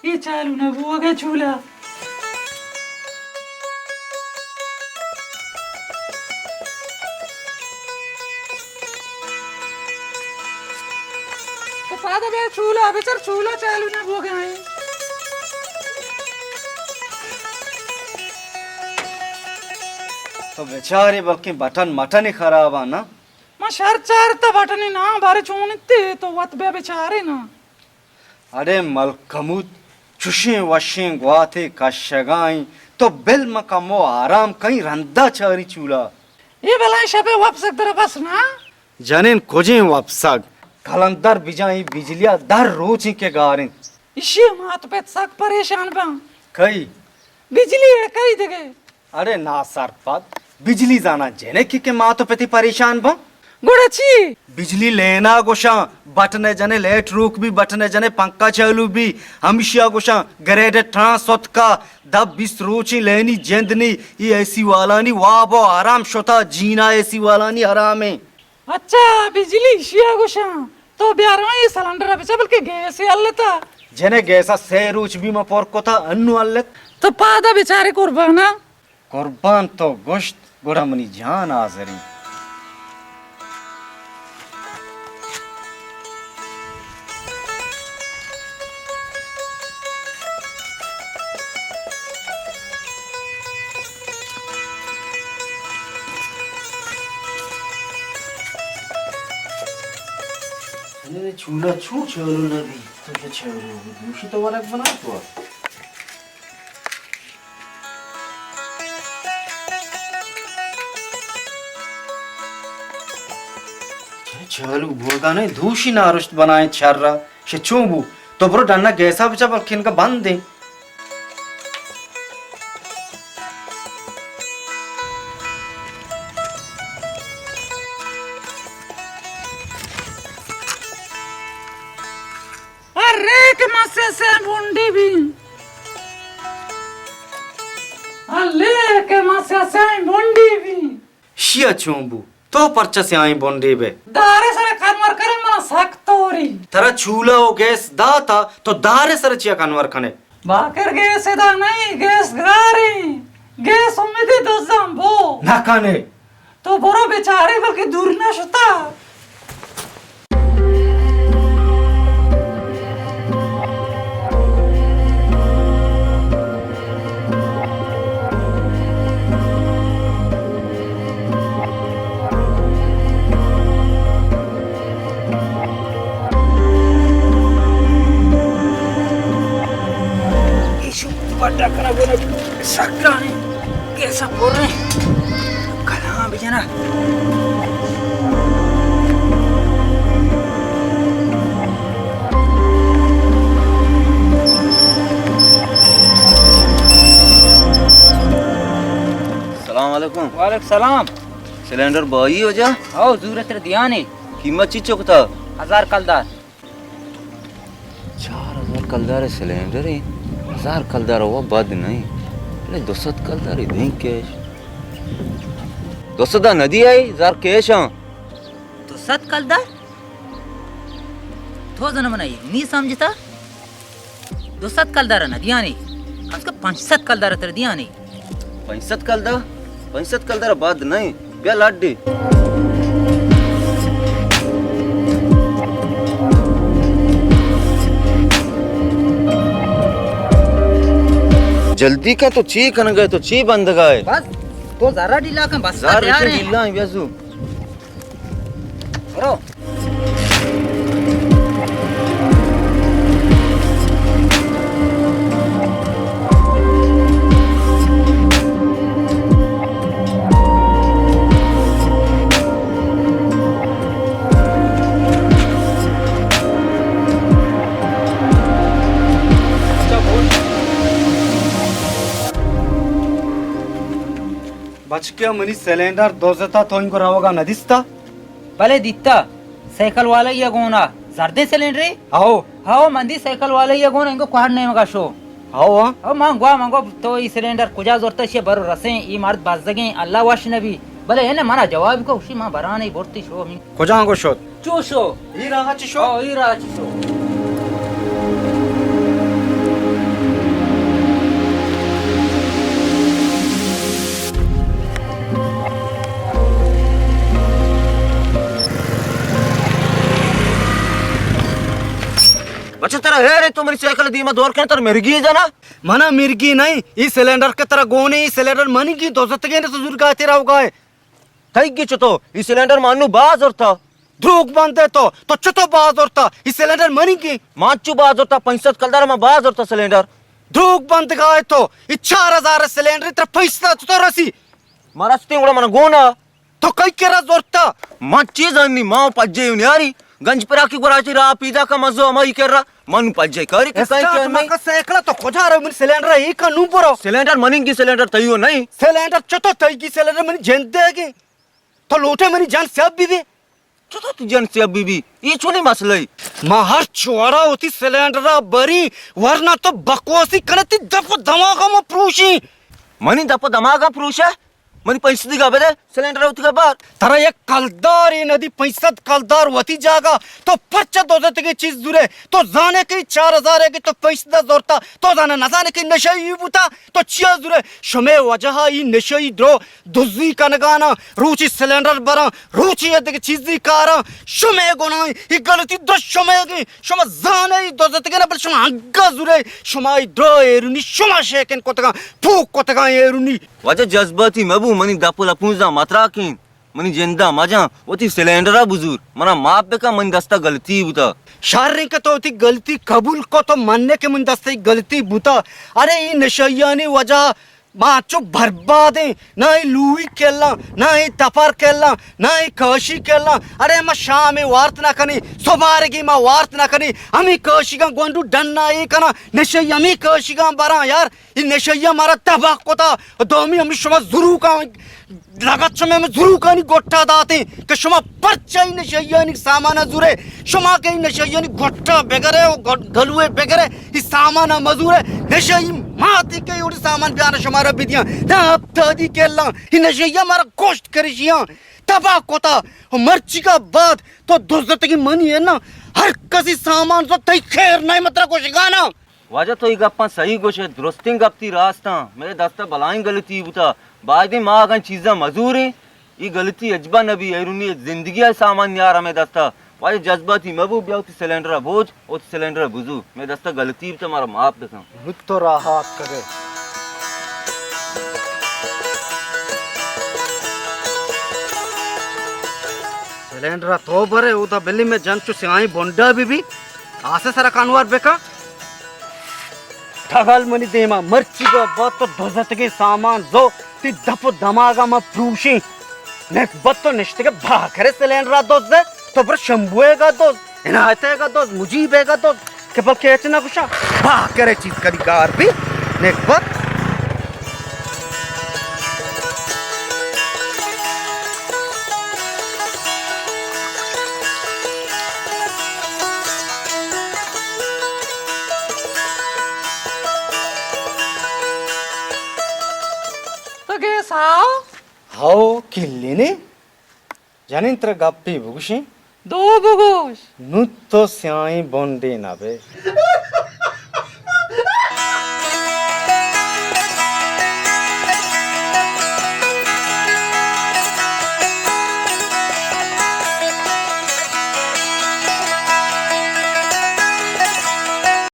اے چالو نہ بوگ ءَ چولہ۔ تو پاد بیا چولہ بچار، چولہ چالو نہ بوگ ءَ ایں۔ تو بچارے بلکیں بٹن مٹن خراب آں نا؟ ما شر چارت بٹن نا، بارے چون انت تو وت بیا بچارے نا۔ اڑے ملکموت، چشیں وشیں گواتے کشگائیں، تو بل من کمو آرام کئیں رندا چاری چولا۔ اے بلائیں شپے وپسگ در بس نا؟ جنین کجیں وپسگ؟ کلندر بجائیں بجلیا در روچیں کہ گاریں۔ اشی مات پت سک پریشان باں۔ کئی؟ بجلی اڑ کئی دگے؟ اڑے ناسرپد، بجلی زاناں جنکے کہ مات و پتی پریشان باں؟ گڑا چی؟ بجلی لینا گوشاں، بٹنے جنے لیٹ روک بی، بٹنے جنے پنکھا چالو بی، ہمشیا گوشاں گریڈ ٹرانس اتکا، دہ بیست روچیں لینی جند نی، ای اے سی والانی واب و آرام شتا، جینا اے سی والانی حرامیں۔ اچھا، بجلی اشیا گوشاں۔ تو بیا رواں اے سلنڈر ءَ بچا، بلکہ گیس ءَ ہلتا۔ جنے گیس ءَ سے روچ بی ما پر کتا، انو ہلت۔ تو پادا بچارے قربانا۔ قربان تو گوشت، گڑا منی جان حاضریں۔ اے چولہ چو چالو نہ بی، تو چہ چالو بی، دوشی تو ورگ بنا تو۔ چہ چالو بوگا نہ، دوشی نارشت بنائیں چرا، شہ چون بو؟ تو برو ڈنا گیسا بچا، بلکن کا بند ہیں۔ ارے کہ ما سیاسیاں بونڈی بی۔ ارے کہ ما سیاسیاں بونڈی بی۔ شیا چون بو؟ تو پرچا سیاہیں بونڈی بے؟ دارے سر کنور کرے منا سک توری۔ ترا چولہ و گیس داتا، تو دارے سر چیا کنور کنے؟ باکر گیس ادا نہیں، گیس گاریں۔ گیس امیدی دزاں بو۔ نہ کنے۔ تو برو بیچارے بلکہ دور نہ شتا۔ ایشو بڈا کنا گونا سکرانی کیسا پر ہیں۔ کلاں بجنا۔ السلام علیکم۔ وعلیکم السلام۔ سلینڈر بائی ہو جا؟ او زورت دیانے۔ قیمت چی چکتا؟ ہزار کلدار۔ چار ہزار کلدار سلینڈر ہیں، ہزار کلدار وہ بد نہیں، بلے دو سد کلدار دیں کیش۔ دو سد نہ دی آئی، ہزار کیش ہاں۔ دو سد کلدار؟ تو زن منا یہ نہیں سمجھتا؟ دو سد کلدار نہ دیانے، کم سے کم پنچ سد کلدار تر دیانے۔ پنچ سد کلدار؟ پنچ سد کلدار بد نہیں۔ بیا لاڈی۔ جلدی کن، تو چی کنگا ئے، تو چی بندگا ئے؟ بس، تو زارا ڈیلا کن، بس زار تیار ہیں۔ ڈیلا ہیں، بیا زو۔ برو۔ بچکیا، منی سلینڈر دزتا، تو انگو روگا نہ دیستا؟ بلے دیتا، سائیکل والا یا گونا زردیں سلینڈرے؟ ہاؤ۔ ہاؤ، من دی سائیکل والا یا گونا انگو کوہر نیمگا شو۔ ہاؤ، ہاں۔ ہاؤ، من گوا، من گوا تو ای سلینڈر کجا زورتا، شے برو رسیں، ای مرد بزگیں، اللہ وش نبی۔ بلے اے نہ منا جواب کو، شی من برانے برتی شو ہمیں۔ کجا گو شد؟ چو شو؟ ای راہ چی شو؟ او، ای راہ چی شو؟ اچھا، ترا ہیر ہے تو منی سائیکل دیما دور کن، ترا مرگی جنا؟ منا مرگی نہیں، ای سلینڈر کے ترا گونے، ای سلینڈر منی کی دو زتگے نے تو زور گاتے رہو گائے۔ تئی گی چتو؟ ای سلینڈر مانو باز اورتا۔ دروگ بندے تو، تو چتو باز اورتا؟ ای سلینڈر منی گی؟ ما چو باز اورتا، پنچ سد کلدار ما باز اورتا سلینڈر۔ دروگ بندگائے تو، ای چار ہزار سلینڈر ترا پنچ سد چتو رسی؟ ما رستے گڑا من گونا۔ تو کئی کرا زورتا؟ ما چی زانی، ما پجے نیاری۔ گنج پراکی گراچی را پیدا کا مزو ہمائی کرا۔ من پجے کاری کہ کئی استاد، کر ما میں۔ کا سائیکل تو کجا رہو؟ من سلینڈر ای کا نو برو۔ سلینڈر منی گی، سلینڈر تئیو نہیں۔ سلینڈر چتو تئی گی؟ سلینڈر منی جندے گی۔ تو لوٹے منی جان سیاب بی بی؟ چطور تی جان سیاب بی بی؟ یہ چونی مسئلہ ہے؟ ما ہر چوڑا ہوتی سلینڈرا بری، ورنہ تو بکواسی کنے، تی دپ و دماغا ما پروشی۔ منی دپ و دماغا پروشے؟ منی پنچ سدی گا بدے، سلینڈر ہوتی گا بار۔ ترا یک کلدار ای ندی، پنچ سد کلدار وتی جاگا۔ تو پرچہ دوزتگی چیز زورے؟ تو زانے کہ چار ہزار ہے کہ تو پنچ سد زورتا، تو زانے نہ زانے کہ نشہ ای بوتا، تو چیا زورے؟ شمے وجہ ای نشہ ای درو دزی کنگانا، روچی سلینڈر براں، روچی ادگہ چیزی کاراں، شمے گناہ، ای غلطی درست شمے گی، شما زانے ای دزتگے نہ، بل شما انگا زورے، شما ای درو ایرونی، شما شیکن کتگاں، پھوک کتگاں ایرونی۔ واجہ جذباتی مبو، منی دپ و لپونزاں متراکین، منی جندا مجاں، وتی سلینڈرا بزور، منا معاف بکن، منی دستا غلطی بوتا۔ شر انکہ تو وتی غلطی قبول کو، تو منے کہ منی دستا غلطی بوتا۔ ارے ای نشیانی وجہ ما چو بربادیں، نہ ای لوئی کلاں، نہ ای تپر کلاں، نہ ای کاشی کلاں۔ ارے ما شام وارت نہ کنی، سبارگی ما وارت نہ کنی، ہمی کاشیگاں گونڈو ڈنا ای کناں، نشئی ہمی کاشیگاں براں یار، ای نشئی مارا تباہ کتا۔ دومی ہمی شما زروکاں لگت شمے ہمے زروکانی گٹا داتیں کہ شما پرچہ ای نشیانی سامانا زورے، شما کہ ای نشیانی گٹا بگرے و گ-، گلوے بگرے، ای سامانا مزورے، نشئی ماتی کہ اوڑی سامان بیانا شمارا بدیاں، نہ ہفتادی کلاں، ای نشئی مارا گوشت کرشیاں، تباہ کتا۔ و مرچی کا بعد تو دزتگی منی ہے نا، ہر کسی سامان زو تئی خیر نہیں مترا گوشگانا۔ واجہ تو ای گپاں صحیح گوشے، درستیں گپ تی راستاں، مئے دستا بلائیں غلطی بوتا، بایدیں ما اگاں چیزاں مزوریں، ای غلطی اجبا نبی، ایرونی زندگی ء سامان نیار ہمے دستا۔ واجہ جذباتی مبو، بیا وتی سلینڈر ء بوج، وتی سلینڈر ء بزو، مئے دستا غلطی بوتا، مارا معاف بکن۔ نوں تو راہ ء اتکگ ئے۔ سلینڈر ء تو برے، اودا بلی مئے جن چو سیاہیں بنڈا بی بی، آسے سرا کانوار بکن۔ ٹگل منی دیما مرچی گو بات تو دزتگیں سامان زو، تی دپ و دماغا ما پروشیں۔ نسبت تو نشتگے بھاکرے سلینڈرا دزے، تو برو شمبوئے گا دز، عنایتے گا دز، مجیبے گا دز، کہ بلکہ ہچ نہ گوشاں، بھاکرے چیز کنی گار بی، نسبت۔ تو گیسا؟ ہو، کلینی۔ جنین ترا گپے بگوشیں؟ دو بگوش۔ نوں تو سیاہیں بنڈے نہ بے۔